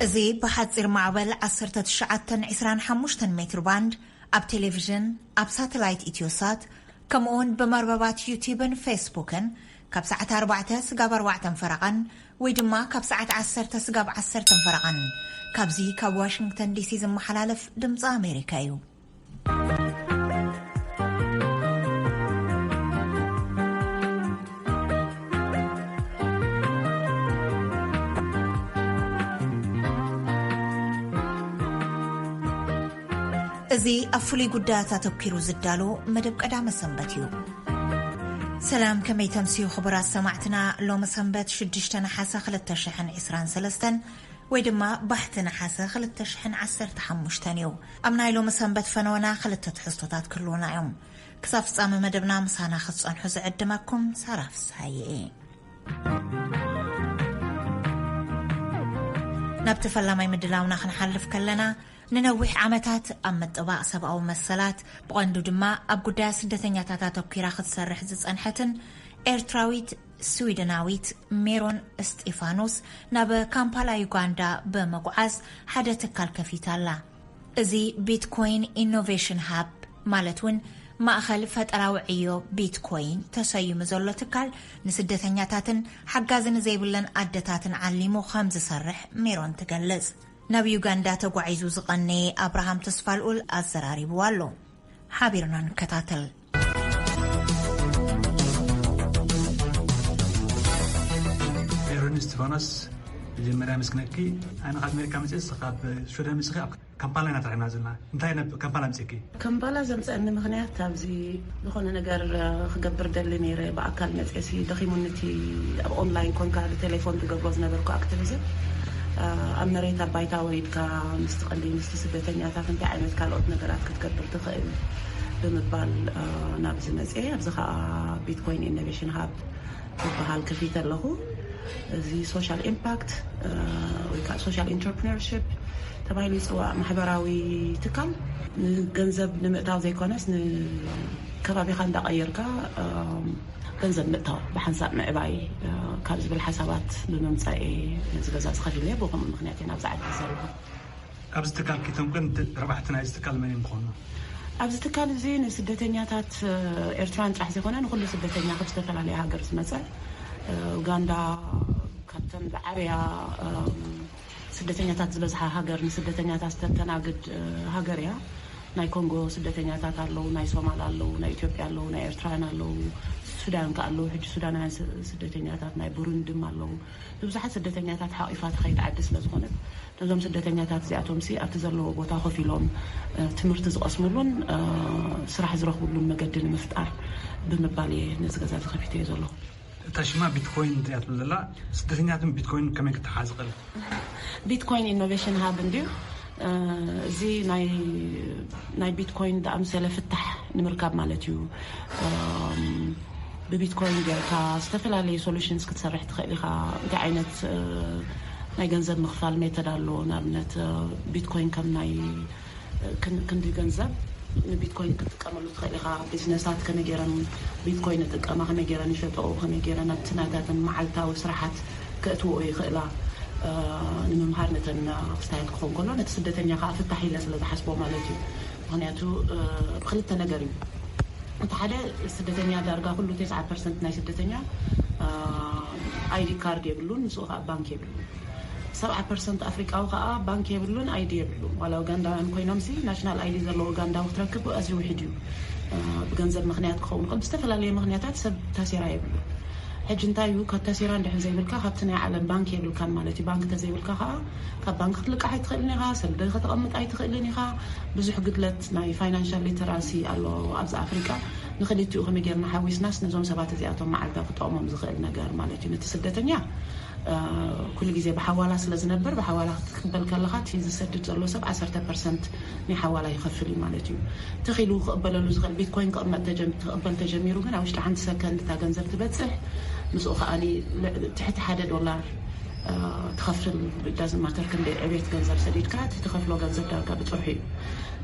እዚ ብሓጺር ማዕበል ዓሰርተ ትሽዓተ ዕስራን ሓሙሽተን ሜትር ባንድ ኣብ ቴሌቪዥን፣ ኣብ ሳተላይት ኢትዮሳት፣ ከምኡውን ብመርበባት ዩቲብን ፌስቡክን ካብ ሰዓት ኣርባዕተ ስጋብ ኣርባዕተን ፈረቓን ወይ ድማ ካብ ሰዓት ዓሰርተ ስጋብ ዓሰርተን ፈረቓን ካብዚ ካብ ዋሽንግተን ዲሲ ዝመሓላለፍ ድምፂ ኣሜሪካ እዩ። እዚ ኣብ ፍሉይ ጉዳያት ኣተኲሩ ዝዳሎ መደብ ቀዳመ ሰንበት እዩ። ሰላም፣ ከመይ ተምስዩ ክቡራት ሰማዕትና? ሎሚ ሰንበት ሽዱሽተ ነሓሰ ክልተ ሽሕን ዕስራን ሰለስተን ወይ ድማ ባሕቲ ነሓሰ ክልተ ሽሕን ዓሰርተ ሓሙሽተን እዩ። ኣብ ናይ ሎሚ ሰንበት ፈነወና ክልተ ትሕዝቶታት ክህልዉና እዮም። ክሳብ ፍጻመ መደብና ምሳና ክትጸንሑ ዝዕድመኩም ሳራ ፍስሃየ እየ። ናብቲ ፈላማይ ምድላውና ክንሓልፍ ከለና፣ ንነዊሕ ዓመታት ኣብ ምጥባቕ ሰብኣዊ መሰላት፣ ብቐንዱ ድማ ኣብ ጉዳያት ስደተኛታት ኣተኲራ ክትሰርሕ ዝጸንሐትን ኤርትራዊት ስዊድናዊት ሜሮን እስጢፋኖስ ናብ ካምፓላ ዩጋንዳ ብምጉዓዝ ሓደ ትካል ከፊታ ኣላ። እዚ ቢትኮይን ኢኖቬሽን ሃብ ማለት እውን ማእኸል ፈጠራዊ ዕዮ ቢትኮይን ተሰይሙ ዘሎ ትካል ንስደተኛታትን ሓጋዚ ንዘይብለን ኣደታትን ዓሊሙ ከም ዝሰርሕ ሜሮን ትገልጽ። ናብ ዩጋንዳ ተጓዒዙ ዝቐነየ ኣብርሃም ተስፋልኡል ኣዘራሪብዋ ኣሎ። ሓቢርና ንከታተል። ኤሮን እስቲፋኖስ፣ መጀመርያ ምስክነኪ። ኣነ ካብ ኣሜሪካ መፅእስ ካብ ሱዳን መፅኺ ኣብ ካምፓላ ኢና ተረኺብና ዘለና። እንታይ ናብ ካምፓላ ምፅእኪ? ካምፓላ ዘምፀአኒ ምክንያት ኣብዚ ዝኾነ ነገር ክገብር ደሊ ነይረ። ብኣካል መፅእሲ ደኺሙኒ እቲ ኣብ ኦንላይን ኮንካ ብቴሌፎን ትገብሮ ዝነበርኩ ኣክቲቪዝም። ኣብ መሬት ኣብ ባይታ ወሪድካ ምስቲ ቀንዲ ምስቲ ስደተኛታት እንታይ ዓይነት ካልኦት ነገራት ክትገብር ትኽእል ብምባል ናብዚ መፅአ። ኣብዚ ከዓ ቢትኮይን ኢኖቬሽን ሃብ ዝበሃል ከፊተ ኣለኹ። እዚ ሶሻል ኢምፓክት ወይ ከዓ ሶሻል ኢንተርፕረነርሽፕ ተባሂሉ ይፅዋዕ። ማሕበራዊ ትካል ንገንዘብ ንምእታው ዘይኮነስ ንከባቢኻ እንዳቐየርካ ገንዘብ ምእታው ብሓንሳብ ምዕባይ ካብ ዝብል ሓሳባት ብምምፃእ ነዚ ገዛ ዝኸፊለ ብከምኡ ምክንያት እየ ናብዚ ዓዲ ዘለኹ። ኣብዚ ትካል ኪቶም ግን ረባሕቲ ናይዚ ትካል መን እዮም ክኾኑ? ኣብዚ ትካል እዚ ንስደተኛታት ኤርትራን ጥራሕ ዘይኮነ ንኩሉ ስደተኛ ካብ ዝተፈላለየ ሃገር ዝመፀ ኡጋንዳ ካብተን ዝዓበያ ስደተኛታት ዝበዝሓ ሃገር ንስደተኛታት ዝተተናግድ ሃገር እያ። ናይ ኮንጎ ስደተኛታት ኣለዉ፣ ናይ ሶማል ኣለዉ፣ ናይ ኢትዮጵያ ኣለዉ፣ ናይ ኤርትራውያን ኣለዉ፣ ሱዳን ከ ኣለዉ። ሕጂ ሱዳናውያን ስደተኛታት ናይ ቡሩንድም ኣለዉ። ንብዙሓት ስደተኛታት ሓቂፋ ትኸይድ ዓዲ ስለ ዝኾነት ነዞም ስደተኛታት እዚኣቶም ሲ ኣብቲ ዘለዎ ቦታ ኮፍ ኢሎም ትምህርቲ ዝቐስምሉን ስራሕ ዝረኽብሉን መገዲ ንምፍጣር ብምባል እየ ነዚ ገዛ እዚ ከፊተዮ ዘለኹ። እታ ሽማ ቢትኮይን እያ ትብል ዘላ፣ ስደተኛትን ቢትኮይን ከመይ ክተሓዝ ይኽእል? ቢትኮይን ኢኖቬሽን ሃብ እንድዩ። እዚ ናይ ቢትኮይን ዝኣምሰለ ፍታሕ ንምርካብ ማለት እዩ። ብቢትኮይን ጌርካ ዝተፈላለዩ ሶሉሽንስ ክትሰርሕ ትኽእል ኢኻ። እንታይ ዓይነት ናይ ገንዘብ ምኽፋል ሜተድ ኣሎ? ንኣብነት ቢትኮይን ከም ናይ ክንዲ ገንዘብ ንቢትኮይን ክትጥቀመሉ ትኽእል ኢኻ። ቢዝነሳት ከመይ ገይረን ቢትኮይን ይጥቀማ፣ ከመይ ገይረን ይሸጠኦ፣ ከመይ ገይረን ኣብቲ ናታተን መዓልታዊ ስራሓት ከእትወኦ ይኽእላ። ንምምሃር ነተን ክስታያት ክኸውን ከሎ ነቲ ስደተኛ ከዓ ፍታሕ ኢለ ስለ ዝሓስቦ ማለት እዩ። ምክንያቱ ብክልተ ነገር እዩ። እቲ ሓደ ስደተኛ ዳርጋ ኩሉ ተስዓ ፐርሰንት ናይ ስደተኛ ኣይዲ ካርድ የብሉን፣ ምስኡ ከዓ ባንክ የብሉን። ሰብዓ ፐርሰንት ኣፍሪቃዊ ከዓ ባንክ የብሉን፣ ኣይዲ የብሉን። ዋላ ኡጋንዳውያን ኮይኖም ሲ ናሽናል ኣይዲ ዘለዎ ኡጋንዳዊ ክትረክብ ኣዝዩ ውሕድ እዩ። ብገንዘብ ምክንያት ክኸውን ይኽእል፣ ብዝተፈላለየ ምክንያታት ሰብ ታሲራ የብሉ። ሕጂ እንታይ እዩ ካብ ታሲራ እንድሕር ዘይብልካ ካብቲ ናይ ዓለም ባንክ የብልካን ማለት እዩ። ባንክ ተዘይብልካ ከዓ ካብ ባንክ ክትልቃሕ ኣይትኽእልን ኢኻ፣ ሰልዲ ከተቐምጥ ኣይትኽእልን ኢኻ። ብዙሕ ግድለት ናይ ፋይናንሻል ሊተራሲ ኣሎ ኣብዚ ኣፍሪቃ። ንክልቲኡ ከመይ ጌርና ሓዊስናስ ነዞም ሰባት እዚኣቶም መዓልታዊ ክጠቕሞም ዝኽእል ነገር ማለት እዩ። ነቲ ስደተኛ ኩሉ ግዜ ብሓዋላ ስለ ዝነብር ብሓዋላ ክትቅበል ከለኻ እቲ ዝሰድድ ዘሎ ሰብ ዓሰርተ ፐርሰንት ናይ ሓዋላ ይኸፍል እዩ ማለት እዩ። ተኺሉ ክቕበለሉ ዝኽእል ቢትኮይን ክቕመጥ ተጀም- ክቕበል ተጀሚሩ ግን ኣብ ውሽጢ ሓንቲ ሰከንድ እታ ገንዘብ ትበፅሕ። ምስኡ ከዓኒ ል- ትሕቲ ሓደ ዶላር ትኸፍል። ዳዝን ማተር ክንደይ ዕቤት ገንዘብ ሰዲድካ እቲ ትኸፍሎ ገንዘብ ዳርጋ ብፅርሑ እዩ።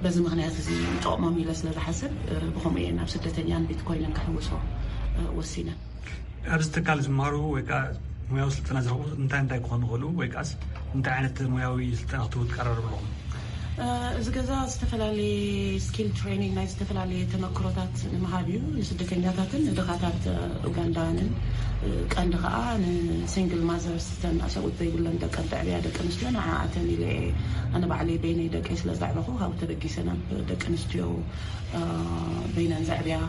በዚ ምክንያት እዚ ይጠቕሞም ኢለ ስለ ዝሓስብ ብኸምኡ እየ ናብ ስደተኛን ቢትኮይንን ክሕውሶ ወሲነ። ኣብዚ ትካል ዝመሃሩ ወይ ከዓ ሙያዊ ስልጠና ዝረኽቡ እንታይ እንታይ ክኾኑ ይኽእሉ ወይ ከዓስ እንታይ ዓይነት ሙያዊ ስልጠና ክትህቡ ትቀራረቡ ኣለኹም? እዚ ገዛ ዝተፈላለየ ስኪል ትሬኒንግ ናይ ዝተፈላለየ ተመክሮታት ንምሃብ እዩ። ንስደተኛታትን ንድኻታት ኡጋንዳውያንን፣ ቀንዲ ከዓ ንሲንግል ማዘርስ፣ ተን ኣሰብኡት ዘይብለን ደቀን ተዕብያ ደቂ ኣንስትዮ፣ ንዓኣተን ኢለ እየ ኣነ ባዕለይ በይነይ ደቀይ ስለ ዘዕበኹ፣ ካብኡ ተበጊሰ ናብ ደቂ ኣንስትዮ በይነን ዘዕብያ።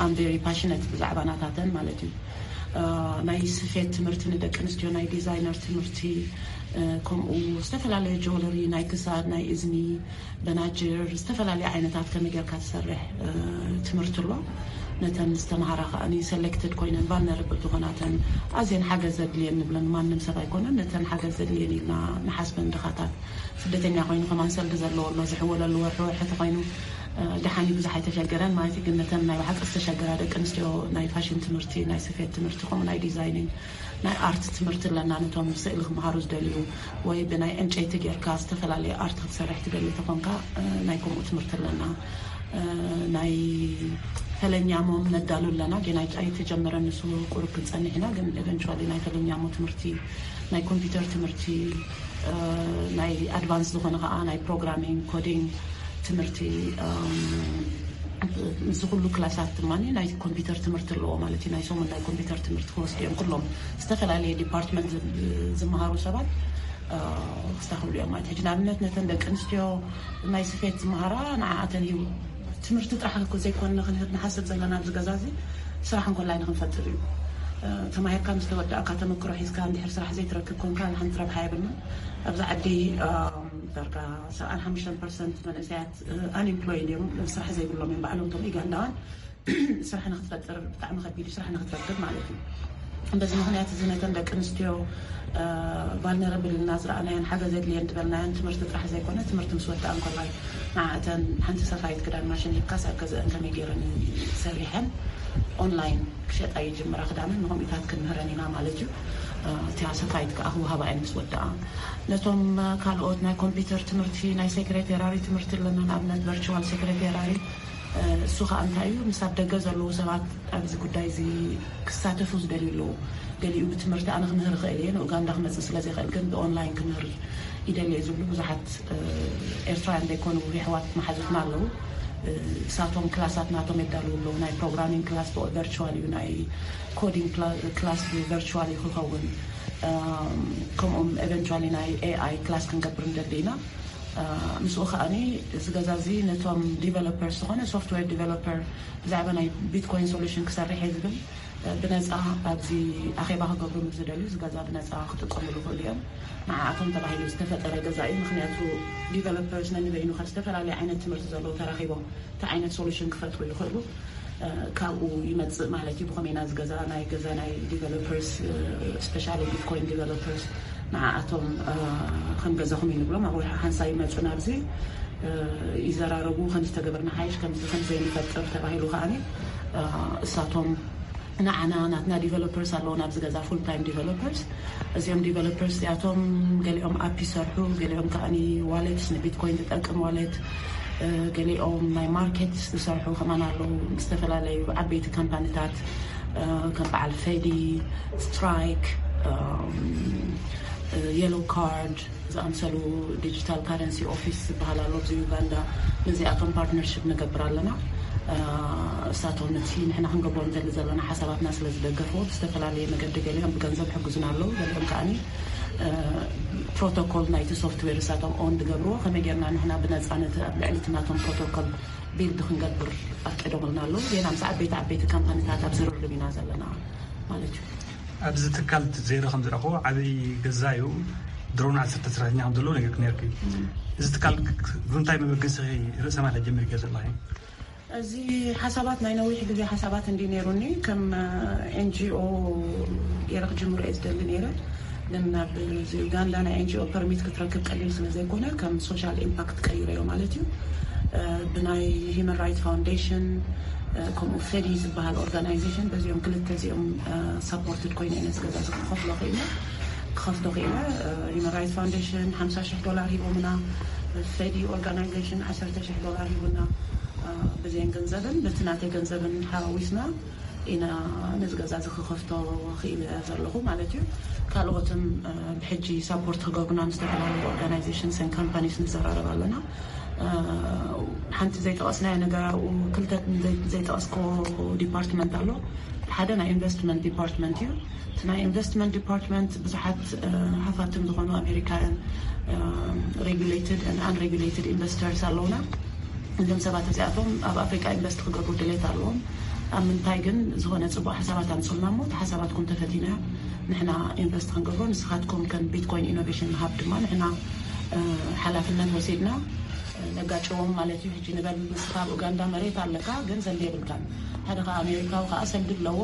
ኣም ቨሪ ፓሽነት ብዛዕባ ናታተን ማለት እዩ። ናይ ስፌት ትምህርቲ ንደቂ ኣንስትዮ፣ ናይ ዲዛይነር ትምህርቲ፣ ከምኡ ዝተፈላለዩ ጆለሪ፣ ናይ ክሳድ፣ ናይ እዝኒ፣ በናጅር፣ ዝተፈላለዩ ዓይነታት ከመይ ጌርካ ትሰርሕ ትምህርቲ ኣሎ። ነተን ዝተምሃራ ከኣ ሰሌክትድ ኮይነን ቫልነረብል ዝኾናተን ኣዝየን ሓገዝ ዘድልየን ንብለን፣ ማንም ሰብ ኣይኮነን፣ ነተን ሓገዝ ዘድልየን ኢልና ንሓስበን ድኻታት። ስደተኛ ኮይኑ ከማን ሰልዲ ዘለዎ ኣሎ፣ ዝሕወለሉ ወርሒ ወርሒ ተኮይኑ ደሓን ብዙሕ ኣይተሸገረን ማለት እዩ። ግን ነተን ናይ ብሓቂ ዝተሸገራ ደቂ ኣንስትዮ ናይ ፋሽን ትምህርቲ፣ ናይ ስፌት ትምህርቲ፣ ከምኡ ናይ ዲዛይኒንግ፣ ናይ ኣርት ትምህርቲ ኣለና። ነቶም ስእሊ ክምሃሩ ዝደልዩ ወይ ብናይ ዕንጨይቲ ጌርካ ዝተፈላለየ ኣርት ክትሰርሕ ትደሊ ተኾንካ ናይ ከምኡ ትምህርቲ ኣለና። ናይ ፈለኛሞም ነዳሉ ኣለና። ግን ኣይተጀመረን ንሱ፣ ቁሩብ ክንጸንሕ ኢና። ግን ኤቨንቹዋሊ ናይ ፈለኛሞ ትምህርቲ፣ ናይ ኮምፒውተር ትምህርቲ፣ ናይ ኣድቫንስ ዝኾነ ከዓ ናይ ፕሮግራሚንግ ኮዲንግ ትምህርቲ፣ ምስ ኩሉ ክላሳት ድማ ናይ ኮምፒውተር ትምህርቲ ኣለዎ ማለት እዩ። ናይ ሰሙን ናይ ኮምፒውተር ትምህርቲ ክወስዱ እዮም ኩሎም ዝተፈላለየ ዲፓርትመንት ዝመሃሩ ሰባት ክስታኽብሉ እዮም ማለት። ሕጂ ንኣብነት ነተን ደቂ ኣንስትዮ ናይ ስፌት ዝመሃራ ንዓኣተን እዩ ትምህርቲ ጥራሕ ዘይኮነ ክንህብ ንሓስብ ዘለና ኣብዚ ገዛ እዚ፣ ስራሕ እንኮላይ ንክንፈጥር እዩ። ተማሂርካ ምስ ተወዳእካ ተመክሮ ሒዝካ እንድሕር ስራሕ ዘይትረክብ ኮንካ ሓንቲ ረብሓ የብልና። ኣብዚ ዓዲ ዳርጋ ሰብዓን ሓሙሽተን ፐርሰንት መንእሰያት ኣንኤምፕሎይድ እዮም፣ ስራሕ ዘይብሎም እዮም ባዕሎም እቶም ኡጋንዳውያን። ስራሕ ንክትፈጥር ብጣዕሚ ከቢድ እዩ፣ ስራሕ ንክትረክብ ማለት እዩ። በዚ ምክንያት እዚ ነተን ደቂ ኣንስትዮ ቫልነረብል ኢልና ዝረኣናየን ሓገዝ የድልየን ዝበልናየን ትምህርቲ ጥራሕ ዘይኮነ፣ ትምህርቲ ምስ ወዳኣ እንከላይ ንዓእተን ሓንቲ ሰፋይት ክዳን ማሽን ሂብካስ ኣብ ገዛእን ከመይ ገይረን ሰሪሐን ኦንላይን ክሸጣ ይጅምራ ክዳነን ንከምኡታት ክንምህረን ኢና ማለት እዩ። እቲያ ሰፋይት ከዓ ክወሃባ እየን ምስ ወዳኣ። ነቶም ካልኦት ናይ ኮምፒውተር ትምህርቲ፣ ናይ ሴክሬቴራሪ ትምህርቲ ኣለና። ንኣብነት ቨርቹዋል ሴክሬቴራሪ እሱ ከዓ እንታይ እዩ፣ ምስ ኣብ ደገ ዘለዉ ሰባት ኣብዚ ጉዳይ እዚ ክሳተፉ ዝደልዩ ኣለዉ። ገሊኡ ብትምህርቲ ኣነ ክምህር እኽእል እየ፣ ንኡጋንዳ ክመፅእ ስለ ዘይኽእል ግን ብኦንላይን ክምህር ይደሊ እየ ዝብሉ ብዙሓት ኤርትራውያን ዘይኮኑ የሕዋት መሓዙትና ኣለዉ። እሳቶም ክላሳት ናቶም የዳልዉ ኣለዉ። ናይ ፕሮግራሚንግ ክላስ ቨርቹዋል እዩ፣ ናይ ኮዲንግ ክላስ ቨርቹዋል እዩ ክኸውን። ከምኡም ኤቨንቹዋሊ ናይ ኤኣይ ክላስ ክንገብር ንደሊ ኢና። ምስኡ ከዓኒ እዚ ገዛ እዚ ነቶም ዲቨሎፐርስ ዝኾነ ሶፍትዌር ዲቨሎፐር ብዛዕባ ናይ ቢትኮይን ሶሉሽን ክሰርሕ እየ ዝብል ብነፃ ኣብዚ ኣኼባ ክገብሩ ምስ ዝደልዩ እዚ ገዛ ብነፃ ክጥቀምሉ ይኽእሉ እዮም። ንዓኣቶም ተባሂሉ ዝተፈጠረ ገዛ እዩ። ምክንያቱ ዲቨሎፐርስ ነንበይኑ ካብ ዝተፈላለዩ ዓይነት ትምህርቲ ዘለዉ ተራኺቦም እቲ ዓይነት ሶሉሽን ክፈጥሩ ይኽእሉ። ካብኡ ይመፅእ ማለት እዩ። ብኸመይ ኢና እዚ ገዛ ናይ ገዛ ናይ ዲቨሎፐርስ ስፔሻሊ ቢትኮይን ዲቨሎፐርስ ንዓኣቶም ከም ገዛኹም እዩ ንብሎም። ኣብ ወርሒ ሓንሳብ ይመፁ ናብዚ ይዘራረቡ ከም ዝተገበርና ሓይሽ ከምዚ ከም ዘይንፈጥር ተባሂሉ ከዓኒ እሳቶም ንዓና ናትና ዲቨሎፐርስ ኣለዉ ናብዚ ገዛ ፉል ታይም ዲቨሎፐርስ። እዚኦም ዲቨሎፐርስ እዚኣቶም ገሊኦም ኣፕ ይሰርሑ፣ ገሊኦም ከዓኒ ዋሌትስ ንቢትኮይን ዝጠቅም ዋሌት፣ ገሊኦም ናይ ማርኬት ዝሰርሑ ከማን ኣለዉ። ዝተፈላለዩ ዓበይቲ ካምፓኒታት ከም በዓል ፌዲ፣ ስትራይክ፣ የሎ ካርድ ዝኣምሰሉ ዲጂታል ካረንሲ ኦፊስ ዝበሃል ኣሎ ኣብዚ ዩጋንዳ። ነዚኣቶም ፓርትነርሽፕ ንገብር ኣለና። እሳቶም ነቲ ንሕና ክንገብሮ ንደሊ ዘለና ሓሳባትና ስለ ዝደገፍዎ ብዝተፈላለየ መገዲ ገሊኦም ብገንዘብ ሕጉዝና ኣለዉ፣ ገሊኦም ከዓኒ ፕሮቶኮል ናይቲ ሶፍትዌር እሳቶም ኦን ዝገብርዎ ከመይ ጌርና ንሕና ብነፃነት ኣብ ልዕሊ እቲ ናቶም ፕሮቶኮል ቢልድ ክንገብር ኣፍቂዶምልና ኣለዉ። ዜና ምስ ዓበይቲ ዓበይቲ ካምፓኒታት ኣብ ዝርርብ ኢና ዘለና ማለት እዩ። ኣብዚ ትካል ዜሮ ከም ዝረኽቦ ዓብዪ ገዛ እዩ። ድሮን ዓሰርተ ሰራሕተኛ ከም ዘለዎ ነገር ክነርክ እዩ። እዚ ትካል ብምንታይ መበገሲ ርእሰ ማል ጀሚር ገ ዘለኹ? እዚ ሓሳባት ናይ ነዊሕ ግዜ ሓሳባት እንዲ ነይሩኒ ከም ኤንጂኦ ገይረ ክጅምሮ እየ ዝደሊ ነይረ። ግን ናብ ዩጋንዳ ናይ ኤንጂኦ ፐርሚት ክትረክብ ቀሊል ስለ ዘይኮነ ከም ሶሻል ኢምፓክት ቀይረዮ ማለት እዩ። ብናይ ሂማን ራይት ፋውንዴሽን ከምኡ ፌዲ ዝበሃል ኦርጋናይዜሽን በዚኦም ክልተ እዚኦም ሰፖርትድ ኮይነ እየ ነዚ ገዛ እዚ ክኸፍሎ ክኢለ ክኸፍቶ ክኢለ። ሂማን ራይት ፋውንዴሽን ሓምሳ ሽሕ ዶላር ሂቦምና፣ ፌዲ ኦርጋናይዜሽን ዓሰርተ ሽሕ ዶላር ሂቡና። ብዘን ገንዘብን በቲ ናተይ ገንዘብን ሓዋዊስና ኢና ነዚ ገዛ እዚ ክኸፍቶ ክኢለ ዘለኹ ማለት እዩ። ካልኦትም ብሕጂ ሳፖርት ክገብሩና ምስ ዝተፈላለዩ organizations and companies ንዘራረብ ኣለና። ሓንቲ ዘይጠቐስናዮ ነገር ኣብኡ ክልተ ዘይጠቐስኮ ዲፓርትመንት ኣሎ። ሓደ ናይ ኢንቨስትመንት ዲፓርትመንት እዩ። እቲ ናይ ኢንቨስትመንት ዲፓርትመንት ብዙሓት ሃፋትም ዝኾኑ ኣሜሪካውያን regulated and unregulated investors ኣለውና። እዞም ሰባት እዚኣቶም ኣብ ኣፍሪቃ ኢንቨስት ክገብሩ ድሌት ኣለዎም። ኣብ ምንታይ ግን ዝኾነ ፅቡቅ ሓሳባት ኣምፅልና እሞ እቲ ሓሳባትኩም ተፈቲና ንሕና ኢንቨስት ክንገብሮ ንስኻትኩም ከም ቢትኮይን ኢኖቬሽን ሃብ ድማ ንሕና ሓላፍነት ወሲድና ነጋጭዎም ማለት እዩ። ሕጂ ንበል ንስኻ ኣብ ኡጋንዳ መሬት ኣለካ ግን ሰልዲ የብልካን። ሓደ ከዓ ኣሜሪካዊ ከዓ ሰልዲ ኣለዎ።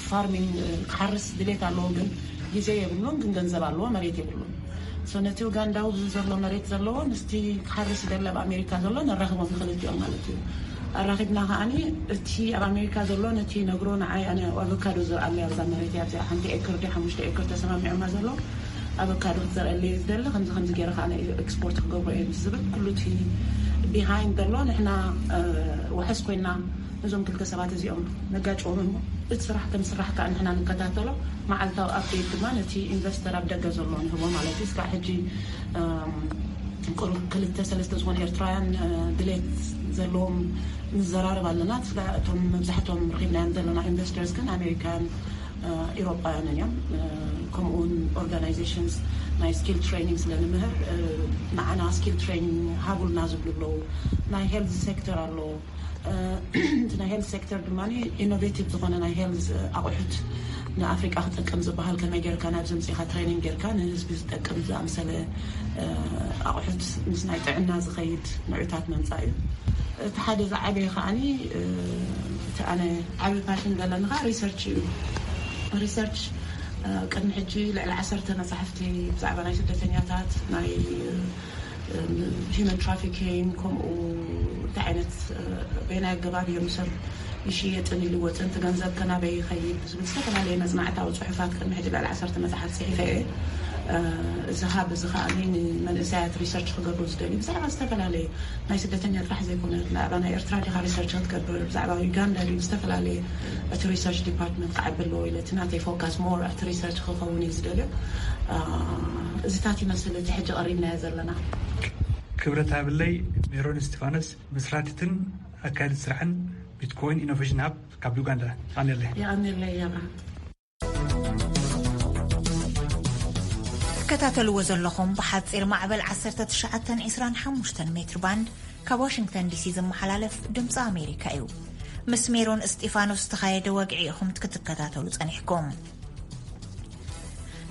ፋርሚንግ ክሓርስ ድሌት ኣለዎ ግን ግዜ የብሉን ግን ገንዘብ ኣለዎ መሬት የብሉን። ነቲ ኡጋንዳዊ ዘሎ መሬት ዘለዎ ምስቲ ክሓርስ ደለ ኣብ ኣሜሪካ ዘሎ ነራኽቦም ንኽልቲኦም ማለት እዩ። ኣራኺብና ከዓኒ እቲ ኣብ ኣሜሪካ ዘሎ ነቲ ነግሮ ንዓይ ኣነ ኣቮካዶ ዝርኣለይ ኣብዛ መሬት እያ። ኣብዚኣ ሓንቲ ኤክር ዲ ሓሙሽተ ኤክር ተሰማሚዖማ ዘሎ ኣቮካዶ ክትዘርአለይ ዝደሊ ከምዚ ከምዚ ገይረ ከዓ ናይ ኤክስፖርት ክገብሮ እየ ምስ ዝብል ኩሉ እቲ ቢሃይንድ ዘሎ ንሕና ውሕስ ኮይና ነዞም ክልተ ሰባት እዚኦም ነጋጭዎም እሞ እቲ ስራሕ ከም ስራሕ ከዓ ንሕና ንከታተሎ። መዓልታዊ ኣፕዴት ድማ ነቲ ኢንቨስተር ኣብ ደገ ዘሎ ንህቦ ማለት እዩ። ስጋዕ ሕጂ ቁሩብ ክልተ ሰለስተ ዝኾኑ ኤርትራውያን ድሌት ዘለዎም ንዘራረብ ኣለና። ስጋዕ እቶም መብዛሕቶም ረኺብናዮም ዘለና ኢንቨስተርስ ግን ኣሜሪካን ኢሮጳውያንን እዮም። ከምኡውን ኦርጋናይዜሽንስ ናይ ስኪል ትሬኒንግ ስለ ንምህር ንዓና ስኪል ትሬኒንግ ሃቡልና ዝብሉ ኣለዉ። ናይ ሄልዝ ሴክተር ኣሎ። እቲ ናይ ሄልዝ ሴክተር ድማ ኢኖቬቲቭ ዝኾነ ናይ ሄልዝ ኣቑሑት ንኣፍሪቃ ክጠቅም ዝበሃል ከመይ ጌርካ ናብዚ ምፅኢኻ ትሬኒንግ ጌርካ ንህዝቢ ዝጠቅም ዝኣምሰለ ኣቑሑት ምስ ናይ ጥዕና ዝኸይድ ንዑታት መምፃእ እዩ። እቲ ሓደ ዝዓበየ ከዓኒ እቲ ኣነ ዓብዪ ፓሽን ዘለኒ ከዓ ሪሰርች እዩ። ሪሰርች ቅድሚ ሕጂ ልዕሊ ዓሰርተ መፃሕፍቲ ብዛዕባ ናይ ስደተኛታት ናይ ሂመን ትራፊኪንግ ከምኡ እንታይ ዓይነት በየናይ ኣገባብ እዮም ሰብ ይሽየጥን ይልወጥን እቲ ገንዘብ ከናበይ ይኸይድ ዝብል ዝተፈላለየ መፅናዕታዊ ፅሑፋት ቅድሚ ሕጂ ልዕሊ ዓሰርተ መፅሓፍ ፅሒፈ እየ። እዚ ሃብ እዚ ከዓ ንመንእሰያት ሪሰርች ክገብሩ ዝደልዩ ብዛዕባ ዝተፈላለየ ናይ ስደተኛ ጥራሕ ዘይኮነ ብዛዕባ ናይ ኤርትራ ዲኻ ሪሰርች ክትገብር ብዛዕባ ዩጋንዳ ድዩ ዝተፈላለየ እቲ ሪሰርች ዲፓርትመንት ክዓቢ ኣለዎ ኢለ እቲ ናተይ ፎካስ ሞር ኣብቲ ሪሰርች ክኸውን እዩ ዝደልዮ። እዚታት ይመስል እቲ ሕጂ ቀሪብናዮ ዘለና። ክብረት ሃብለይ። ሜሮን እስቲፋኖስ፣ መስራቲትን ኣካያዲት ስራሕን ቢትኮይን ኢኖቬሽን ሃብ ካብ ዩጋንዳ። ኣነለ የቐንየለይ ኣብርሃም። ትከታተልዎ ዘለኹም ብሓፂር ማዕበል ዓሰርተ ትሽዓተ ዕስራን ሓሙሽተን ሜትር ባንድ ካብ ዋሽንግተን ዲሲ ዝመሓላለፍ ድምፂ ኣሜሪካ እዩ። ምስ ሜሮን እስጢፋኖስ ዝተኻየደ ወግዒ ኢኹም ክትከታተሉ ጸኒሕኩም።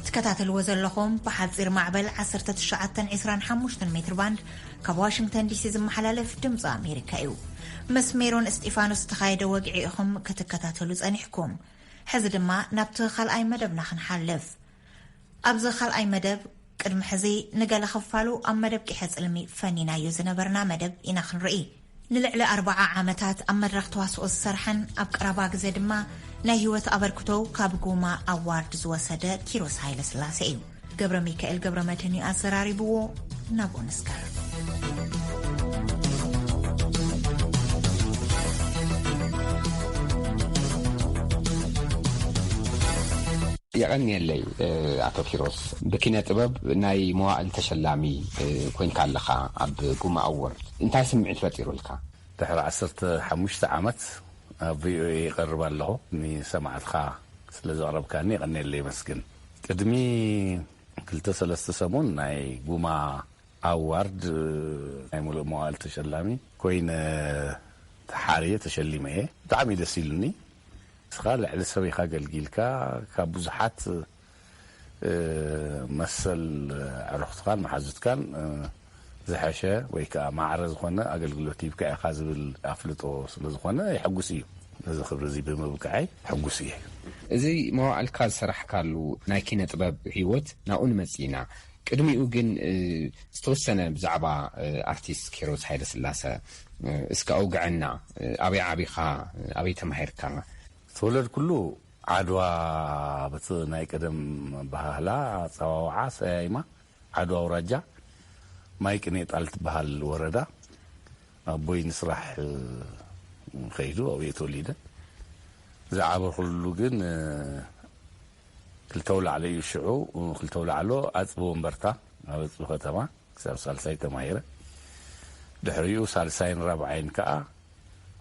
ትከታተልዎ ዘለኹም ብሓፂር ማዕበል ዓሰርተ ትሽዓተ ዕስራን ሓሙሽተን ሜትር ባንድ ካብ ዋሽንግተን ዲሲ ዝመሓላለፍ ድምፂ ኣሜሪካ እዩ። ምስ ሜሮን እስጢፋኖስ ዝተኻየደ ወግዒ ኢኹም ክትከታተሉ ጸኒሕኩም። ሕዚ ድማ ናብቲ ካልኣይ መደብና ክንሓልፍ። ኣብዚ ካልኣይ መደብ ቅድሚ ሕዚ ንገለ ክፋሉ ኣብ መደብ ቂሐ ጽልሚ ፈኒናዮ ዝነበርና መደብ ኢና ክንርኢ። ንልዕሊ ኣርብዓ ዓመታት ኣብ መድረኽ ተዋስኦ ዝሰርሐን ኣብ ቀረባ ግዜ ድማ ናይ ህይወት ኣበርክቶ ካብ ጉማ ኣዋርድ ዝወሰደ ኪሮስ ሃይለስላሴ እዩ። ገብረ ሚካኤል ገብረ መድህን እዩ ኣዘራሪብዎ። ናብኡ ንስከር። የቐንየለይ ኣቶ ኪሮስ፣ ብኪነ ጥበብ ናይ መዋእል ተሸላሚ ኮይንካ ኣለኻ ኣብ ጉማ ኣዎርድ። እንታይ ስምዒት ፈጢሩልካ? ድሕሪ ዓሰርተ ሓሙሽተ ዓመት ኣብ ቪኦኤ ይቐርብ ኣለኹ። ንሰማዕትኻ ስለ ዘቕረብካኒ የቐንየለይ የመስግን። ቅድሚ ክልተ ሰለስተ ሰሙን ናይ ጉማ ኣዋርድ ናይ ሙሉእ መዋእል ተሸላሚ ኮይነ ተሓርየ ተሸሊመ እየ። ብጣዕሚ ደስ ኢሉኒ። ንስኻ ልዕሊ ሰብ ኢኻ ኣገልጊልካ፣ ካብ ብዙሓት መሰል ኣዕሩኽትኻን መሓዙትካን ዝሐሸ ወይ ከዓ ማዕረ ዝኾነ ኣገልግሎት ሂብካ ኢኻ ዝብል ኣፍልጦ ስለ ዝኾነ የሐጉስ እዩ። ነዚ ክብሪ እዚ ብምብቅዐይ ሕጉስ እየ። እዚ መዋእልካ ዝሰራሕካሉ ናይ ኪነ ጥበብ ህይወት ናብኡ ንመጽእ ኢና። ቅድሚኡ ግን ዝተወሰነ ብዛዕባ ኣርቲስት ኪሮስ ሃይለስላሰ እስከ ኣውግዐና። ኣበይ ዓቢኻ? ኣበይ ተማሂርካ? ዝተወለድኩሉ ዓድዋ፣ በቲ ናይ ቀደም ኣበሃህላ ኣጸዋውዓ ሰያይማ ዓድዋ ኣውራጃ ማይ ቅኔ ጣል ትበሃል ወረዳ። ኣቦይ ንስራሕ ከይዱ ኣብኡ እየ ተወሊደ። ዝዓበኹሉ ግን ክልተ ኣውላዕሎ እዩ። ሽዑ ክልተ ኣውላዕሎ ኣፅቢ ወንበርታ ኣብ ኣፅቢ ከተማ ክሳብ ሳልሳይ ተማሂረ። ድሕሪኡ ሳልሳይን ራብዓይን ከዓ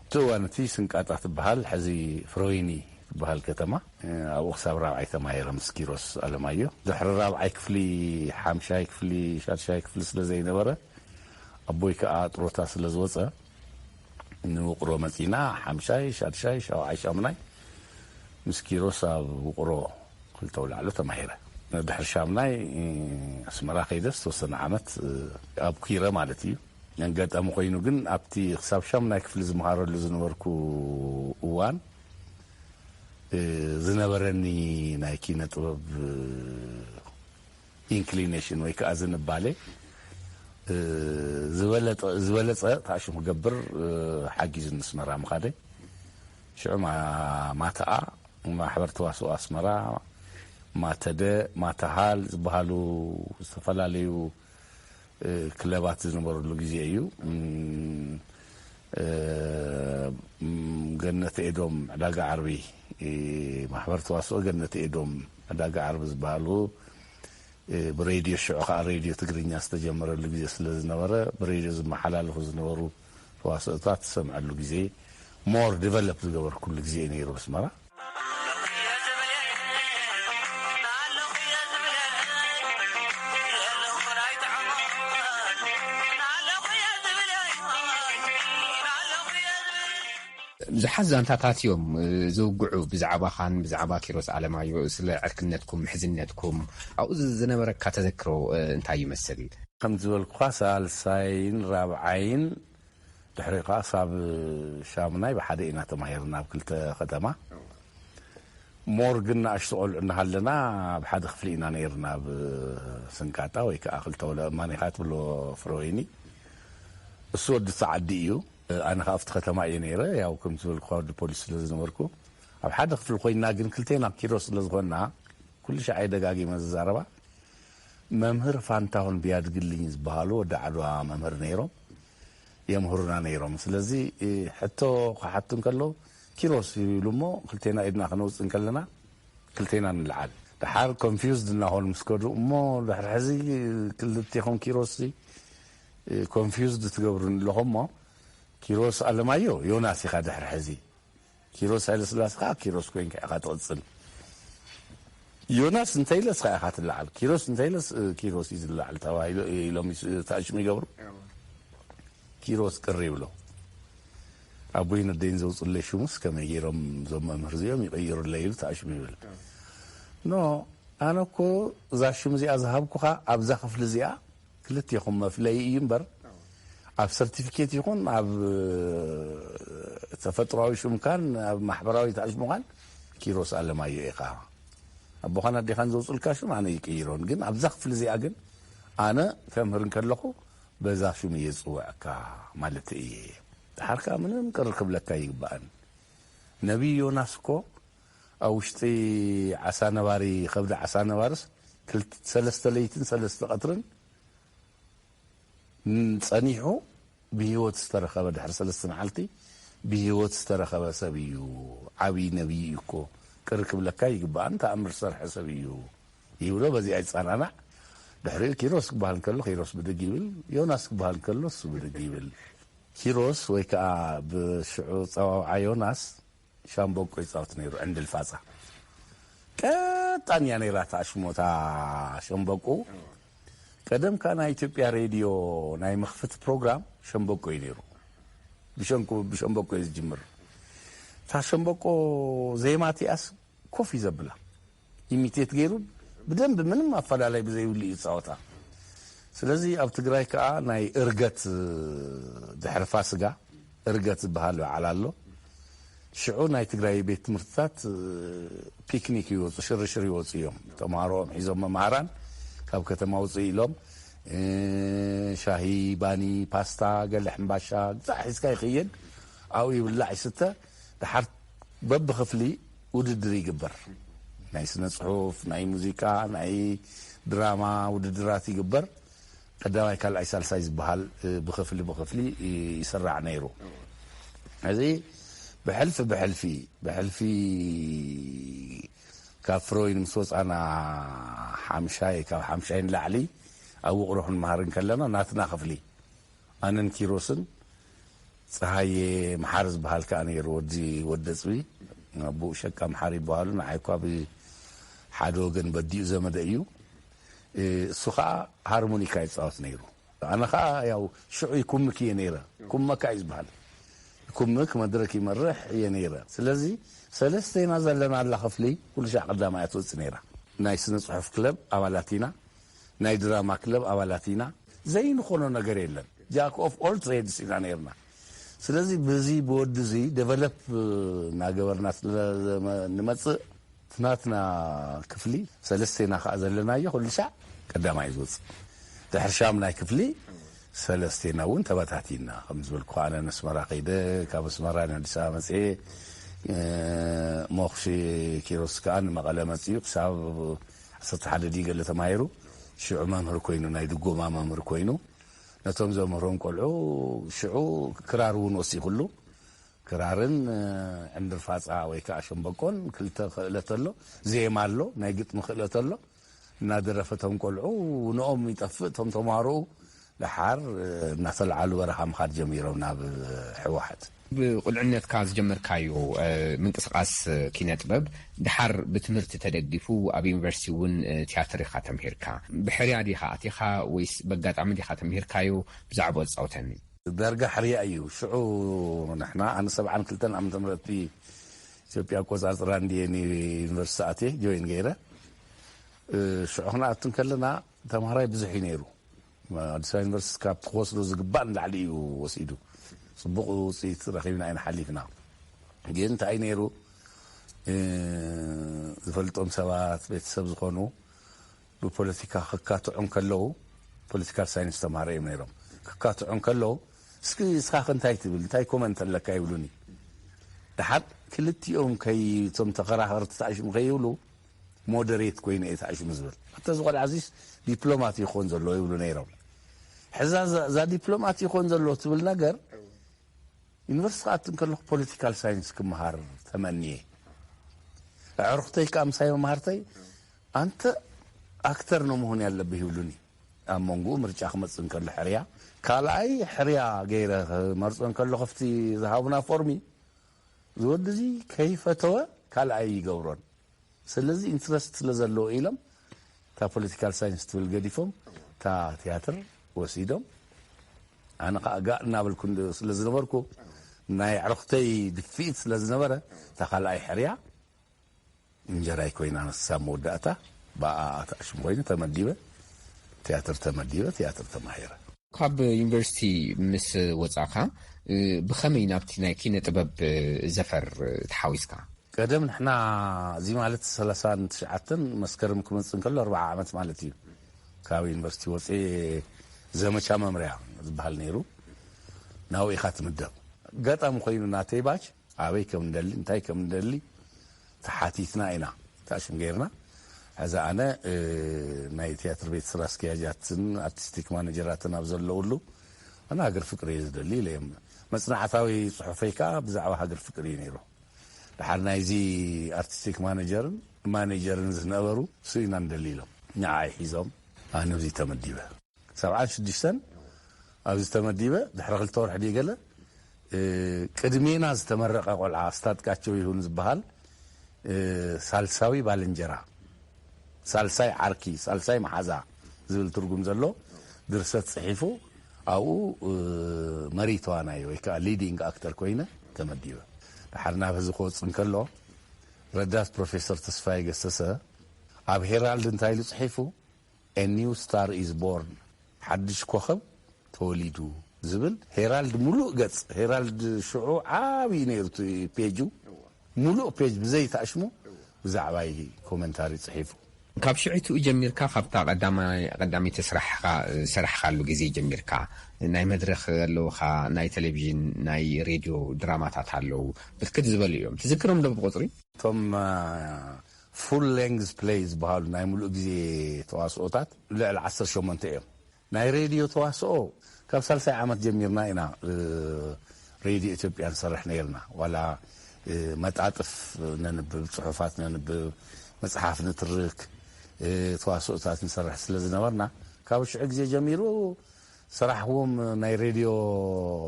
ኣብቲ እዋን እቲ ስንቃጣ ትበሃል፣ ሕዚ ፍረወይኒ ትበሃል ከተማ፣ ኣብኡ ክሳብ ራብዓይ ተማሂረ ምስ ኪሮስ ኣለማዮ። ድሕሪ ራብዓይ ክፍሊ፣ ሓምሻይ ክፍሊ፣ ሻድሻይ ክፍሊ ስለ ዘይነበረ፣ ኣቦይ ከዓ ጥሮታ ስለ ዝወፀ፣ ንውቅሮ መፂና። ሓምሻይ፣ ሻድሻይ፣ ሻውዓይ፣ ሻምናይ ምስ ኪሮስ ኣብ ውቅሮ ክልተ ኣውላዕሎ ተማሂረ። ድሕሪ ሻምናይ ኣስመራ ከይደ ዝተወሰነ ዓመት ኣብ ኩይረ ማለት እዩ። ኣጋጣሚ ኮይኑ ግን ኣብቲ ክሳብ ሻምናይ ክፍሊ ዝመሃረሉ ዝነበርኩ እዋን ዝነበረኒ ናይ ኪነ ጥበብ ኢንክሊኔሽን ወይ ከዓ ዝንባሌ ዝበለፀ ተኣሽሙ ክገብር ሓጊዙ ንስመራ ምኻደ። ሽዑ ማተኣ፣ ማሕበር ተዋስኦ ኣስመራ፣ ማተደ፣ ማተሃል ዝበሃሉ ዝተፈላለዩ ክለባት ዝነበረሉ ግዜ እዩ። ገነት ኤዶም ዕዳጋ ዓርቢ፣ ማሕበር ተዋስኦ ገነት ኤዶም ዕዳጋ ዓርቢ ዝበሃሉ ብሬድዮ፣ ሽዑ ከዓ ሬድዮ ትግርኛ ዝተጀመረሉ ግዜ ስለ ዝነበረ፣ ብሬድዮ ዝመሓላለፉ ዝነበሩ ተዋስኦታት ዝሰምዐሉ ግዜ፣ ሞር ዲቨሎፕ ዝገበርኩሉ ግዜ እዩ ነይሩ ኣስመራ። ብዙሓት ዛንታታት እዮም ዝውግዑ ብዛዕባኻን ብዛዕባ ኪሮስ ኣለማዮ፣ ስለ ዕርክነትኩም፣ ምሕዝነትኩም፣ ኣብኡ ዝነበረካ ተዘክሮ እንታይ ይመስል? ከም ዝበልኩኻ ሳልሳይን ራብዓይን ድሕሪ ከዓ ሳብ ሻምናይ ብሓደ ኢና ተማሂርና ኣብ ክልተ ከተማ። ሞር ግን ንኣሽቱ ቆልዑ እናሃለና ኣብ ሓደ ክፍሊ ኢና ነይርና፣ ኣብ ስንቃጣ ወይ ከዓ ክልተ ወለ እማኒኻ ትብሎ ፍረወይኒ። እሱ ወዲ እቲ ዓዲ እዩ፣ ኣነ ከዓ ኣብቲ ከተማ እየ ነይረ። ያው ከም ዝበልኩ ወዲ ፖሊስ ስለ ዝነበርኩ ኣብ ሓደ ክፍሊ ኮይና፣ ግን ክልቴና ኪሮስ ስለ ዝኾንና ኩሉ ሻዕ እየ ደጋጊመ ዝዛረባ። መምህር ፋንታሁን ቢያድግልኝ ዝበሃሉ ወዲ ዓድዋ መምህር ነይሮም፣ የምህሩና ነይሮም። ስለዚ ሕቶ ክሓቱ እንከለዉ ኪሮስ ይብሉ እሞ ክልቴና ኢድና ክነውፅእ እንከለና ክልቴና ንልዓል። ደሓር ኮንፊውዝድ እናኾኑ ምስ ከዱ እሞ ድሕሪ ሕዚ ክልቴኹም ኪሮስ ኮንፊውዝድ ትገብሩኒ ኣለኹም እሞ ኪሮስ ኣለማዮ ዮናስ ኢኻ ድሕሪ ሕዚ ኪሮስ ሃይለስላሴ ከዓ ኪሮስ ኮይንካ ኢኻ ትቕፅል። ዮናስ እንተይለ እስኻ ኢኻ ትለዓል፣ ኪሮስ እንተይለ ኪሮስ እዩ ዝለዓል ተባሂሉ ኢሎም ተኣሽሙ ይገብሩ። ኪሮስ ቅር ይብሎ። ኣቦይን ኣደይን ዘውፅለይ ሽሙስ ከመይ ገይሮም እዞም መምህር እዚኦም ይቕይሩለይ ኢሉ ተኣሽሙ ይብል። ኖ ኣነ እኮ እዛ ሽም እዚኣ ዝሃብኩኻ ኣብዛ ክፍሊ እዚኣ ክልቴኹም መፍለዪ እዩ እምበር ኣብ ሰርቲፊኬት ይኹን ኣብ ተፈጥሮኣዊ ሽምካን ኣብ ማሕበራዊ ተኣሽሙኻን ኪሮስ ኣለማዮ ኢኻ። ኣቦኻን ኣዴኻን ዘውፅልካ ሽም ኣነ ይቅይሮን፣ ግን ኣብዛ ክፍሊ እዚኣ ግን ኣነ ከምህር እንከለኹ በዛ ሽም እየ ዝፅውዐካ ማለት እየ። ድሓር ከዓ ምንም ቅር ክብለካ ይግባእን። ነቢይ ዮናስ እኮ ኣብ ውሽጢ ዓሳ ነባሪ ከብዲ ዓሳ ነባርስ ክልተ ሰለስተ ለይትን ሰለስተ ቀትርን ጸኒሑ ብህይወት ዝተረኸበ ድሕሪ ሰለስተ መዓልቲ ብህይወት ዝተረኸበ ሰብ እዩ። ዓብዪ ነቢይ እዩ እኮ ቅር ክብለካ ይግባእን ተኣምር ዝሰርሐ ሰብ እዩ ይብሎ። በዚኣ ይጸናናዕ። ድሕሪኡ ኪሮስ ክበሃል እንከሎ ኪሮስ ብድግ ይብል፣ ዮናስ ክበሃል እንከሎ እሱ ብድግ ይብል። ኪሮስ ወይ ከዓ ብሽዑ ጸዋውዓ ዮናስ ሻምበቆ ይፃወት ነይሩ ዕንድል ፋፃ ቀጣን እያ ነይራ ተኣሽሞታ ሸምበቆ ቀደም ከዓ ናይ ኢትዮጵያ ሬድዮ ናይ መኽፍት ፕሮግራም ሸምበቆ እዩ ነይሩ ብሸንቁ ብሸምበቆ እዩ ዝጅምር እታ ሸምበቆ ዜማ እቲኣስ ኮፍ እዩ ዘብላ ኢሚቴት ገይሩ ብደንብ ምንም ኣፈላላይ ብዘይብሉ እዩ ዝፃወታ ስለዚ ኣብ ትግራይ ከዓ ናይ እርገት ድሕሪ ፋስጋ እርገት ዝበሃል በዓል ኣሎ ሽዑ ናይ ትግራይ ቤት ትምህርትታት ፒክኒክ ይወፁ ሽርሽር ይወፁ እዮም ተምሃሮኦም ሒዞም መምሃራን ካብ ከተማ ውፅእ ኢሎም ሻሂ ባኒ ፓስታ ገለ ሕምባሻ ግዛዕ ሒዝካ ይኽየድ ኣብኡ ይብላዕ ይስተ ድሓር በብክፍሊ ውድድር ይግበር ናይ ስነ ፅሑፍ ናይ ሙዚቃ ናይ ድራማ ውድድራት ይግበር ቀዳማይ ካልኣይ ሳልሳይ ዝበሃል ብክፍሊ ብክፍሊ ይስራዕ ነይሩ እዚ ብሕልፊ ብሕልፊ ብሕልፊ ካብ ፍሮይን ምስ ወፃና ሓምሻይ ካብ ሓምሻይ ንላዕሊ ኣብ ውቕሮ ክንመሃር እንከለና ናትና ክፍሊ ኣነን ኪሮስን ፀሃየ መሓሪ ዝበሃል ከዓ ነይሩ ወዲ ወደ ፅቢ ኣቦኡ ሸቃ መሓሪ ይበሃሉ ንዓይ እኳ ብሓደ ወገን በዲኡ ዘመደ እዩ እሱ ከዓ ሃርሞኒካ ይፃወት ነይሩ ኣነ ከዓ ያው ሽዑ ይኩምክ እየ ነይረ ኩመካ እዩ ዝበሃል ኩምክ መድረክ ይመርሕ እየ ነይረ ስለዚ ሰለስተና ዘለና ኣላ ክፍሊ ኩሉ ሻዕ ቀዳማ እያ ትወፅእ ነይራ ናይ ስነ ፅሑፍ ክለብ ኣባላት ኢና ናይ ድራማ ክለብ ኣባላት ኢና ዘይንኾኖ ነገር የለን jack of all trades ኢና ነይርና ስለዚ ብዚ ብወዲ እዚ develop እናገበርና ስለንመፅእ ትናትና ክፍሊ ሰለስቴና ከዓ ዘለናዮ ኩሉ ሻዕ ቀዳማይ ዝወፅእ ድሕር ሻምናይ ክፍሊ ሰለስቴና እውን ተበታቲና ከም ዝበልኩ ኣነ ነስመራ ከይደ ካብ ኣስመራ ንኣዲስ ኣበባ መፅኤ ሞኽሺ ኪሮስ ከዓ ንመቐለ መፅኡ ክሳብ ዓሰርተ ሓደ ድዩ ገለ ተማሂሩ ሽዑ መምህር ኮይኑ ናይ ድጎማ መምህር ኮይኑ ነቶም ዘምህሮም ቆልዑ ሽዑ ክራር እውን ወሲኹሉ ክራርን ዕንድር ፋፃ ወይ ከዓ ሸምበቆን ክልተ ክእለት ኣሎ ዜማ ኣሎ ናይ ግጥሚ ክእለት ኣሎ እናደረፈ እቶም ቆልዑ ንኦም ይጠፍእ እቶም ተማሃሮኡ ደሓር እናተለዓሉ በረኻ ምኻድ ጀሚሮም ናብ ሕወሓት። ብቁልዕነትካ ዝጀመርካዮ ምንቅስቃስ ኪነ ጥበብ ድሓር ብትምህርቲ ተደጊፉ ኣብ ዩኒቨርሲቲ እውን ቲያትር ኢኻ ተምሂርካ። ብሕርያ ዲኻ ኣቲኻ ወይስ በጋጣሚ ዲኻ ተምሂርካዮ? ብዛዕባ ኣጻውተኒ። ዳርጋ ሕርያ እዩ። ሽዑ ንሕና ኣነ ሰብዓን ክልተን ዓመተ ምህረት ብኢትዮጵያ ኣቆጻጽራ እንድየ ንዩኒቨርሲቲ ኣትየ ጆይን ገይረ። ሽዑ ክንኣቱ እንከለና ተምሃራይ ብዙሕ እዩ ነይሩ። ኣዲስ ኣበባ ዩኒቨርሲቲ ካብ ትወስዶ ዝግባእ ንላዕሊ እዩ ወሲዱ። ጽቡቕ ውፅኢት ረኺብና ኢና ሓሊፍና። ግን እንታይ ነይሩ ዝፈልጦም ሰባት ቤተሰብ ዝኾኑ ብፖለቲካ ክካትዑ እንከለዉ ፖለቲካል ሳይንስ ተምሃሮ እዮም ነይሮም። ክካትዑ እንከለዉ እስኪ እስኻ እንታይ ትብል እንታይ ኮመንት ኣለካ ይብሉኒ። ደሓር ክልቲኦም ከይ እቶም ተኸራኸርቲ ተኣሽሙ ከይብሉ ሞደሬት ኮይኑ እየ ተኣሽሙ ዝብል። ኣተ ዝቆልዓ እዚስ ዲፕሎማት ይኾን ዘሎ ይብሉ ነይሮም። ሕዛ እዛ ዲፕሎማት ይኾን ዘሎ ትብል ነገር ዩኒቨርሲቲ ክኣቱ እንከለኹ ፖለቲካል ሳይንስ ክመሃር ተመንየ። ኣዕሩኽተይ ከዓ ምሳይ መምሃርተይ ኣንተ ኣክተር ነው መሆን ያለብህ ይብሉኒ። ኣብ መንጎኡ ምርጫ ክመፅእ እንከሎ ሕርያ ካልኣይ ሕርያ ገይረ ክመርፆ እንከሎ ከፍቲ ዝሃቡና ፎርሚ ዝወዲ እዚ ከይፈተወ ካልኣይ ይገብሮን ስለዚ ኢንትረስት ስለ ዘለዎ ኢሎም እታ ፖለቲካል ሳይንስ ትብል ገዲፎም እታ ቲያትር ወሲዶም ኣነ ከዓ ጋእ እናበልኩ ስለ ዝነበርኩ ናይ ኣዕሩኽተይ ድፍኢት ስለ ዝነበረ እታ ካልኣይ ሕርያ እንጀራይ ኮይና ንሳ መወዳእታ ብኣኣ ኣትኣሽም ኮይኑ ተመዲበ ቲያትር ተመዲበ ቲያትር ተማሂረ። ካብ ዩኒቨርሲቲ ምስ ወፃእካ ብኸመይ ናብቲ ናይ ኪነ ጥበብ ዘፈር ተሓዊስካ? ቀደም ንሕና እዚ ማለት ሰላሳን ትሽዓተን መስከረም ክመፅእ እንከሎ ኣርባዓ ዓመት ማለት እዩ ካብ ዩኒቨርሲቲ ወፅኤ ዘመቻ መምርያ ዝበሃል ነይሩ ናብኡ ኢኻ ትምደብ ኣጋጣሚ ኮይኑ ናተይ ባች ኣበይ ከም ንደሊ እንታይ ከም ንደሊ ተሓቲትና ኢና ተኣሽም ገይርና ሕዚ ኣነ ናይ ቲያትር ቤት ስራ ኣስኪያጃትን ኣርቲስቲክ ማነጀራትን ኣብ ዘለውሉ ኣነ ሃገር ፍቅሪ እየ ዝደሊ ኢለዮም መፅናዕታዊ ፅሑፈይ ከዓ ብዛዕባ ሃገር ፍቅሪ እዩ ነይሩ ድሓር ናይዚ ኣርቲስቲክ ማነጀርን ማኔጀርን ዝነበሩ እሱ ኢና ንደሊ ኢሎም ንዓይ ሒዞም ኣነ ኣብዚ ተመዲበ ሰብዓን ሽዱሽተን ኣብዚ ተመዲበ ድሕሪ ክልተ ወርሒ ድዩ ገለ ቅድሜና ዝተመረቐ ቆልዓ ኣስታጥቃቸው ይሁን ዝበሃል ሳልሳዊ ባልንጀራ ሳልሳይ ዓርኪ ሳልሳይ መሓዛ ዝብል ትርጉም ዘሎ ድርሰት ፅሒፉ ኣብኡ መሪ ተዋናይ ወይ ከዓ ሊዲንግ ኣክተር ኮይነ ተመዲበ ድሓር ናብ ህዚ ክወፅ እንከሎ ረዳት ፕሮፌሰር ተስፋይ ገሰሰ ኣብ ሄራልድ እንታይ ኢሉ ፅሒፉ A new star is born ሓድሽ ኮኸብ ተወሊዱ ዝብል ሄራልድ ሙሉእ ገፅ ሄራልድ ሽዑ ዓብዪ ነይሩ እቲ ፔጁ ሙሉእ ፔጅ ብዘይተኣሽሙ ብዛዕባይ ኮመንታሪ ፅሒፉ ካብ ሽዕትኡ ጀሚርካ ካብታ ቀዳሚቲ ስራሕካ ዝሰራሕካሉ ግዜ ጀሚርካ ናይ መድረክ ኣለውካ ናይ ቴሌቭዥን ናይ ሬድዮ ድራማታት ኣለዉ ብርክት ዝበሉ እዮም ትዝክሮም ዶ ብቁፅሪ እቶም ፉል ሌንግዝ ፕሌይ ዝበሃሉ ናይ ሙሉእ ግዜ ተዋስኦታት ልዕሊ ዓሰርተ ሸሞንተ እዮም ናይ ሬድዮ ተዋስኦ ካብ ሳልሳይ ዓመት ጀሚርና ኢና ሬድዮ ኢትዮጵያ ንሰርሕ ነይርና። ዋላ መጣጥፍ ነንብብ፣ ጽሑፋት ነንብብ፣ መጽሓፍ ንትርክ፣ ተዋስኦታት ንሰርሕ ስለ ዝነበርና፣ ካብ ሽዑ ግዜ ጀሚሩ ዝሰራሕዎም ናይ ሬድዮ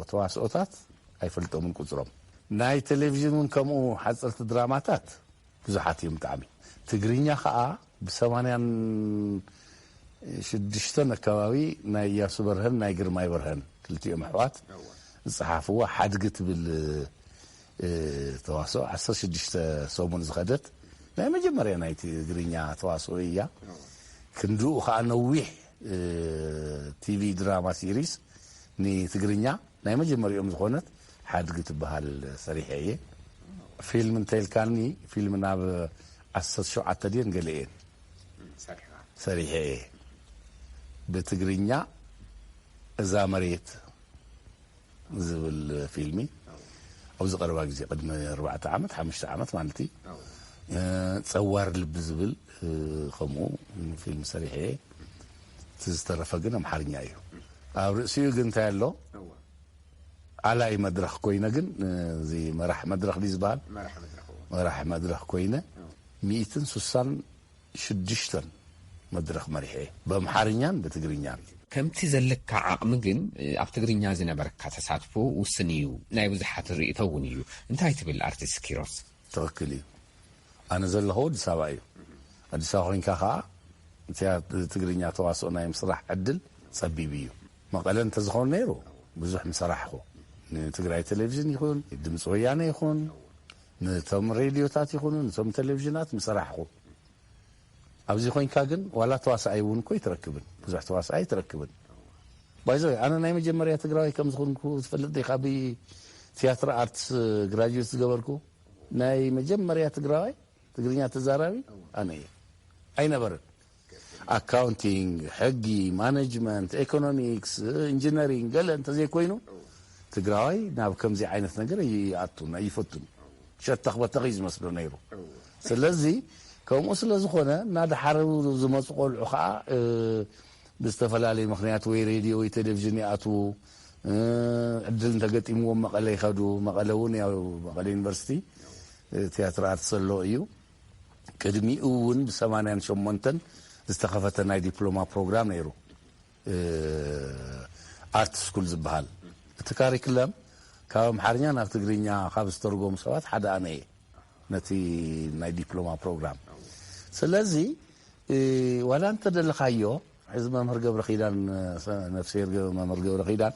ተዋስኦታት ኣይፈልጦምን ቁጽሮም። ናይ ቴሌቪዥን እውን ከምኡ ሓጸርቲ ድራማታት ብዙሓት እዮም ብጣዕሚ። ትግርኛ ኸኣ ብሰማንያን ሽዱሽተን ኣከባቢ ናይ እያሱ በርሀን ናይ ግርማይ በርሀን ክልቲኦም ኣሕዋት ዝጸሓፍዋ ሓድጊ ትብል ተዋስኦ ዓሰርተ ሽዱሽተ ሰሙን ዝኸደት ናይ መጀመርያ ናይ ትግርኛ ተዋስኦ እያ። ክንድኡ ኸኣ ነዊሕ ቲቪ ድራማ ሲሪስ ንትግርኛ ናይ መጀመሪኦም ዝኾነት ሓድጊ ትበሃል ሰሪሐ እየ። ፊልም እንተልካኒ ፊልም ናብ ዓሰርተ ሸውዓተ ድየን ገለ እየን ሰሪሐ እየ። ብትግርኛ እዛ መሬት ዝብል ፊልሚ ኣብዚ ቀረባ ግዜ ቅድሚ ኣርባዕተ ዓመት ሓሙሽተ ዓመት ማለት እዩ። ጸዋር ልቢ ዝብል ከምኡ ፊልም ሰሪሐ እየ። እቲ ዝተረፈ ግን ኣምሓርኛ እዩ። ኣብ ርእሲኡ ግን እንታይ ኣሎ ኣላይ መድረኽ ኮይነ ግን እዚ መራሕ መድረኽ ድዩ ዝበሃል መራሕ መድረኽ ኮይነ ሚእትን ስሳን ሽዱሽተን መድረኽ መሪሐ እየ፣ በምሓርኛን ብትግርኛን። ከምቲ ዘለካ ዓቕሚ ግን ኣብ ትግርኛ ዝነበረካ ተሳትፎ ውስን እዩ፣ ናይ ብዙሓት ርእይቶ እውን እዩ። እንታይ ትብል ኣርቲስት ኪሮስ? ትኽክል እዩ። ኣነ ዘለኹ ኣዲስ ኣበባ እዩ። ኣዲስ ኣበባ ኮይንካ ከዓ እቲያ ትግርኛ ተዋስኦ ናይ ምስራሕ ዕድል ጸቢብ እዩ። መቐለ እንተዝኸውን ነይሩ ብዙሕ ምሰራሕኹ። ንትግራይ ቴሌቪዥን ይኹን ድምፂ ወያነ ይኹን ነቶም ሬድዮታት ይኹኑ ነቶም ቴሌቪዥናት ምሰራሕኹ። ኣብዚ ኮይንካ ግን ዋላ ተዋሳኣይ እውን እኮ ኣይትረክብን፣ ብዙሕ ተዋሳኣይ ኣይትረክብን። ባይዘወይ ኣነ ናይ መጀመርያ ትግራዋይ ከም ዝኾንኩ ትፈልጥ ዲኻ? ብቲያትር ኣርትስ ግራጁዌት ዝገበርኩ ናይ መጀመርያ ትግራዋይ ትግርኛ ተዛራቢ ኣነ እየ። ኣይነበርን። ኣካውንቲንግ፣ ሕጊ፣ ማኔጅመንት፣ ኢኮኖሚክስ፣ ኢንጂነሪንግ ገለ እንተዘይኮይኑ ትግራዋይ ናብ ከምዚ ዓይነት ነገር ኣይኣቱን ኣይፈቱን። ሸተኽ በተኽ እዩ ዝመስሎ ነይሩ። ስለዚ ከምኡ ስለ ዝኾነ እናደሓሩ ዝመፁ ቆልዑ ከዓ ብዝተፈላለየ ምክንያት ወይ ሬድዮ ወይ ቴሌቪዥን ይኣትዉ። ዕድል እንተገጢምዎም መቐለ ይኸዱ። መቐለ እውን ያው መቐለ ዩኒቨርሲቲ ቲያትር ኣርትስ ዘሎ እዩ። ቅድሚኡ እውን ብሰማንያን ሸሞንተን ዝተኸፈተ ናይ ዲፕሎማ ፕሮግራም ነይሩ፣ ኣርት ስኩል ዝበሃል። እቲ ካሪክለም ካብ ኣምሓርኛ ናብ ትግርኛ ካብ ዝተርጎሙ ሰባት ሓደ ኣነ እየ፣ ነቲ ናይ ዲፕሎማ ፕሮግራም። ስለዚ ዋላ እንተደለኻዮ፣ ሕዚ መምህር ገብረ ኪዳን፣ ነፍስሄር መምህር ገብረ ኪዳን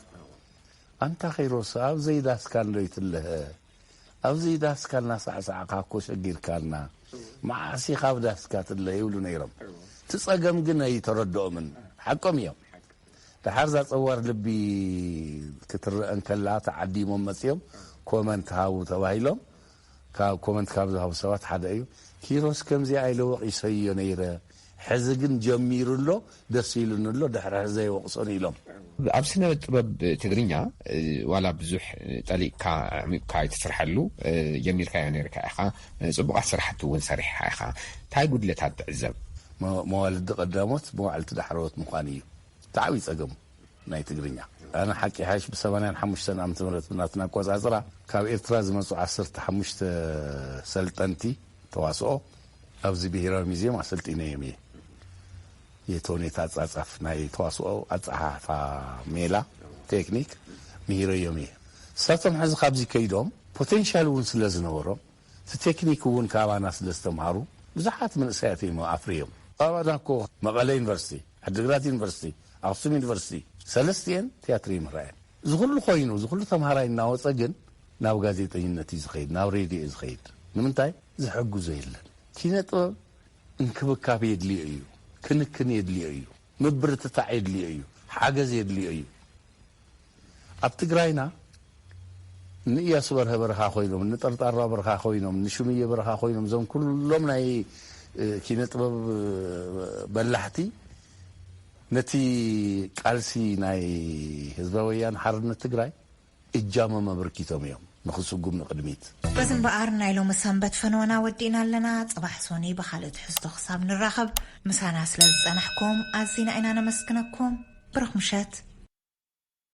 ኣንታ ኪሮስ፣ ኣብ ዘይዳስካ እንዶ ይትለሀ፣ ኣብ ዘይዳስካ እናሳዕሳዕካ እኮ ሸጊርካና፣ መዓስ ኢኻ ኣብ ዳስካ ትለ ይብሉ ነይሮም። እቲ ጸገም ግን ኣይተረድኦምን። ሓቆም እዮም። ደሓር እዛ ጸዋር ልቢ ክትረአ እንከላ ተዓዲሞም መጺኦም ኮመንት ሃቡ ተባሂሎም፣ ካብ ኮመንት ካብ ዝሃቡ ሰባት ሓደ እዩ። ኪሮስ ከምዚኣ ኢለ ወቒሰዮ ነይረ፣ ሕዚ ግን ጀሚሩ ኣሎ፣ ደስ ኢሉኒ ኣሎ፣ ድሕሪ ሕዚ ኣይወቕሶን ኢሎም። ኣብ ስነ ጥበብ ትግርኛ ዋላ ብዙሕ ጠሊቕካ ኣዕሚቕካ ኣይትስርሐሉ፣ ጀሚርካዮ ነይርካ ኢኻ፣ ጽቡቓት ስራሕቲ እውን ሰሪሕካ ኢኻ። እንታይ ጉድለታት ትዕዘብ? መዋልዲ ቀዳሞት መዋዕልቲ ዳሕረዎት ምዃን እዩ እቲ ዓብዪ ጸገሙ ናይ ትግርኛ። ኣነ ሓቂ ሓይሽ ብ ሰማንያን ሓሙሽተን ዓመተ ምህረት ብናትና ኣቆጻጽራ ካብ ኤርትራ ዝመጹ ዓሰርተ ሓሙሽተ ሰልጠንቲ ተዋስኦ ኣብዚ ብሄራዊ ሙዚየም ኣሰልጢነዮም እየ። የተውኔት ኣጻጻፍ ናይ ተዋስኦ ኣጸሓሕፋ ሜላ ቴክኒክ ምሂረዮም እየ። እሳቶም ሕዚ ካብዚ ከይዶም ፖቴንሻል እውን ስለ ዝነበሮም እቲ ቴክኒክ እውን ካባና ስለ ዝተምሃሩ ብዙሓት መንእሰያት እዮም ኣፍርዮም። ካባና እኮ መቐለ ዩኒቨርሲቲ፣ ዓዲግራት ዩኒቨርሲቲ፣ ኣክሱም ዩኒቨርሲቲ ሰለስቲኤን ትያትር ይምህራ እየን። እዚ ኩሉ ኮይኑ እዚ ኩሉ ተምሃራይ እናወፀ ግን ናብ ጋዜጠኝነት እዩ ዝኸይድ፣ ናብ ሬድዮ እዩ ዝኸይድ። ንምንታይ? ዝሕግዞ የለን። ኪነ ጥበብ እንክብካብ የድልዮ እዩ፣ ክንክን የድልዮ እዩ፣ ምብርትታዕ የድልዮ እዩ፣ ሓገዝ የድልዮ እዩ። ኣብ ትግራይና ንእያሱ በርሀ በረኻ ኮይኖም፣ ንጠርጣራ በረኻ ኮይኖም፣ ንሽምየ በረኻ ኮይኖም እዞም ኩሎም ናይ ኪነ ጥበብ በላሕቲ ነቲ ቃልሲ ናይ ህዝባዊ ወያነ ሓርነት ትግራይ እጃሞም ኣበርኪቶም እዮም ንኽስጉም ንቕድሚት። በዚ እምበኣር ናይ ሎሚ ሰንበት ፈነወና ወዲእና ኣለና። ጽባሕ ሶኒ ብኻልእ ትሕዝቶ ክሳብ ንራኸብ ምሳና ስለ ዝጸናሕኩም ኣዚና ኢና ነመስግነኩም። ብሩኽ ምሸት።